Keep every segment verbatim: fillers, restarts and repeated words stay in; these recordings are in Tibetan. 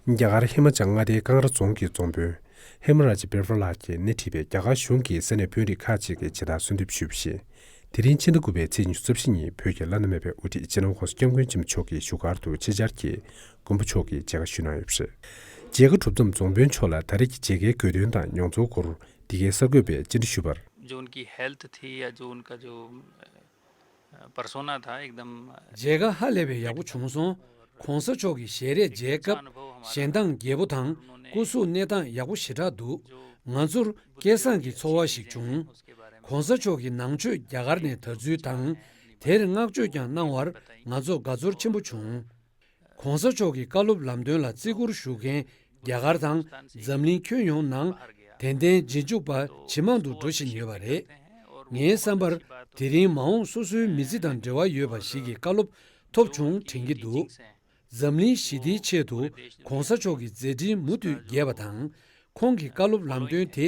རྒྱ་གར་ཧི་མ་ཅལ་མངའ་སྡེའི་ཀང་ར་རྫོང་གི་རྫོང་དཔོན་ཧེ་མ་རཱཇ་བེ་བྷ་ལགས་ཀྱིས་སྣེ་ཁྲིད་པའི་རྒྱ་གར་གཞུང་གིས་ས་གནས་དཔོན་རིགས་ཁག་ཅིག་གི་བྱེད་སྟངས་གསོལ་འདེབས་ཞུས་པ་བཞིན། དེ་རིང་ཕྱི་ཟླ་དགུ་པའི་ཚེས་ཉི་ཤུ་རྩ་བཞི་ཉིན་བོད་ཀྱི་བླ་ན་མེད་པའི་དབུ་ཁྲིད་སྤྱི་ནོར་༧གོང་ས་༧སྐྱབས་མགོན་ཆེན་པོ་མཆོག་གིས་བཞུགས་སྒར་དུ་ཆེད་བཅར་གྱིས་མགོན་པོ་མཆོག་གི་མཇལ་ཁ་ཞུས་གནང་ཡོད་པ་རེད། མཇལ་ཁ་གྲུབ་མཚམས་རྫོང་དཔོན་མཆོག་ལ་ད་རེས་ཀྱི་མཇལ་ཁའི་དགོས་དོན་དང་མྱོང་ཚོར་སྐོར་འདི་གའི་གསར་འགོད་པས་བཅར་འདྲི་ཞུས་པར། जो उनकी हेल्थ थी या जो उनका जो अ, पर्सोना था, एकदम, अ, མཇལ་ཁ་ཧ་ལས་པའི་ཡག་པོ་བྱུང་སོང་། ༧གོང་ས་མཆོག་གི་ཞལ་རས་མཇལ་སྐབས་ཞལ་མདངས་རྒྱས་པོ་དང་སྐུ་གཟུགས་གནས་སྟངས་ཡག་པོ་ཞེ་དྲག་འདུག་ང་ཚོར་སྐལ་བཟང་གི་ཚོར་བ་ཞིག་བྱུང་། ༧གོང་ས་མཆོག་གིས་ནང་ཆོས་རྒྱ་གར་ནས་དར་ཚུལ་དང་། དེར་བསྔགས་བརྗོད་ཀྱང་གནང་བར་ང་ཚོ་དགའ་ཚོར་ཆེན་པོ་བྱུང་། ༧གོང་ས་མཆོག་གི་བཀའ་སློབ་ལམ་སྟོན་ལ་བརྩི་བཀུར་ཞུ་མཁན་རྒྱ་གར་དང་འཛམ་གླིང་ཁྱོན་ཡོངས་ནང་དད་ལྡན་རྗེས་འཇུག་པ་ཇེ་མང་དུ་འགྲོ་བཞིན་ཡོད་པ་རེད། ངའི་བསམ་པར་དེ་རིང་མ་འོངས་སོ་སོའི་མི་ཚེ་དང་འབྲེལ་བ་ཡོད་པ་ཞིག་གི་བཀའ་སློབ་ཐོབ་བྱུང་དྲན་གྱི་འདུག་འཛམ་གླིང་ཞི་བདེའི་ཆེད་དུ་༧གོང་ས་མཆོག་གི་མཛད་འཕྲིན་མུ་མཐུད་རྒྱས་པ་དང་། ཁོང་གི་བཀའ་སློབ་ལམ་སྟོན་དེ་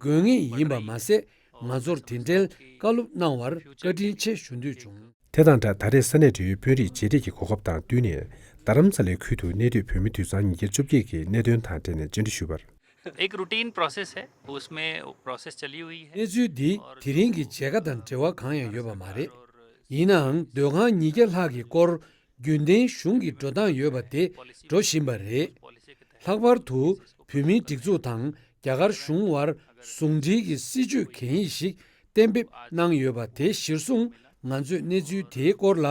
དགོས་ངེས་ཡིན་པ་མ་ཟད། ང་ཚོར་དེ་འབྲེལ་བཀའ་སློབ་གནང་བར་བཀའ་དྲིན་ཆེ་ཞུ་འདོད་བྱུང་། དེ་དང་སྦྲགས། ད་རེས་ས་གནས་འབྲེལ་ཡོད་དཔོན་རིགས་མཇལ་འཕྲད་ཀྱི་གོ་སྐབས་དང་བསྟུན་ནས། རྡ་རམ་ས་ལའི་ཁུལ་དུ་གནས་སྡོད་བོད་མི་དུད་ཚང་ཉིས་བརྒྱ་བཅོ་བརྒྱད་ཀྱི་གནད་དོན་དང་འབྲེལ་ནས་བཅར་འདྲི་ཞུས་པར། एक रूटीन प्रोसेस है, उसमें प्रोसेस चली हुई है। གནས་ཚུལ་འདི་དེ་རིང་གི་མཇལ་ཁ་དང་འབྲེལ་བ་གང་ཡང་ཡོད་པ་མ་རེད། ཡིན་ནའང་སྡོད་ཁང་ཉིས་བརྒྱ་ལྷག་གི་སྐོར་རྒྱུན་ལྡན་གཞུང་གི་འགྲོ་སྟངས་ཡོད་པ་དེ་འགྲོ་བཞིན་པ་རེད། ལྷག་པར་དུ་བོད་མིའི་སྒྲིག་འཛུགས་དང་རྒྱ་གར་གཞུང་དབར་ཟུང་འབྲེལ་གྱི་སྲིད་ཇུས་གན་ཡིག་ཞིག་གཏན་འབེབས་གནང་ཡོད་པ་དེ་གཞིར་བཟུང་ང་ཚོས་གནས་ཚུལ་དེའི་སྐོར་ལ་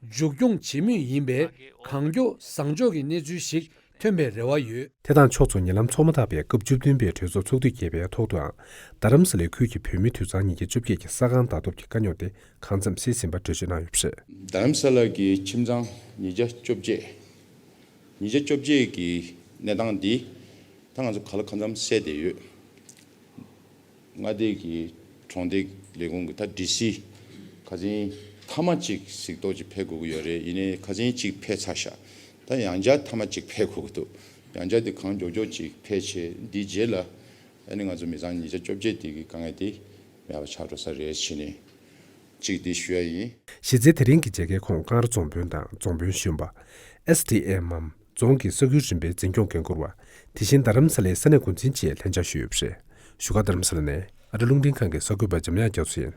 མཇུག་སྐྱོང་བྱེད་མུས་ཡིན་པས། གང་མགྱོགས་བཟང་ཕྱོགས་ཀྱི་གནས་ཚུལ་ཞིག་ཐོན་པའི་རེ་བ་ཡོད། དེ་དང་ཕྱོགས་མཚུངས། ཉེ་ལམ་འཚོགས་མ་ཐག་པའི་སྐབས་བཅུ་བདུན་པའི་གྲོས་ཚོགས་ཚོགས་དུས་བརྒྱད་པའི་ཐོག་ཏུའང་རྡ་རམ་ས་ལའི་ཁུལ་གྱི་བོད་མི་དུད་ཚང་ཉིས་བརྒྱ་བཅོ་བརྒྱད་ཀྱི་ས་ཁང་བདག་ཐོབ་ཀྱི་དཀའ་རྙོག་དེ་གང་འཚམ་སེལ་ཟིན་པ་འགྲེལ་བརྗོད་གནང་ཡོད་པ་རེད། རྡ་རམ་ས་ལ་གི་ཁྱིམ་ཚང་ཉིས་བརྒྱ་བཅོ་བརྒྱད། ཉིས་བརྒྱ་བཅོ་བརྒྱད་ཀྱི་གནས་སྟངས་འདི་ད་ང་ཚོ་ག་ལ་གང་འཚམ་སེལ་བསྡད་ཡོད། མངའ་སྡེ་གི་གྲོང་སྡེ་ལས་ཁུངས་ཀྱི་ད་ཌི་སི་ཁ་སང་མཐའ་མ་གཅིག་གཟིགས་རྟོག་ཅིག་ཕེབས་དགོས་ཀྱི་ཡོད་རེད། ཡིན་ནའི་ཁ་སང་གཅིག་ཕེབས་ཚར་ཤག་ད་ཡང་བསྐྱར་མཐའ་མ་གཅིག་ཕེབས་དགོས་ཀྱི་འདུག་ཡང་བསྐྱར་དེ་གང་མགྱོགས་མགྱོགས་ཅིག་ཕེབས་བྱས། འདི་རྗེས་ལ་ཨ་ནི་ང་ཚོ་མི་ཚང་ཉིས་བརྒྱ་བཅོ་བརྒྱད་དེ་གི་དཀའ་ངལ་དེ་མེད་པ་ཆགས་འགྲོ་ས་རེད་བྱས་ནས། གཅིག་འདི་ཞུ་ཡ་ཡིན། གཞི་རྩའི་དེ་རིང་གི་མཇལ་ཁའི་ཁོངས་ཀང་ར་རྫོང་དཔོན་དང་རྫོང་དཔོན་གཞོན་པ། ཨེས་ཌི་ཨེམ་མམ་རྫོང་གི་ས་ཁུལ་རིམ་པའི་འཛིན་སྐྱོང་འགན་འཁུར་བ། དེ་བཞིན་རྡ་རམ་ས་ལའི་ས་གནས་འགོ་འཛིན་བཅས་ལྷན་བཅར་ཞུས་ཡོད་པ་རེད། བཞུགས་སྒར་རྡ་རམ་ས་ལ་ནས་ཨ་རི་རླུང་འཕྲིན་ཁང་གི་གསར་འགོད་པ་འཇམ་དབྱངས་རྒྱ་མཚོ་ཡིན།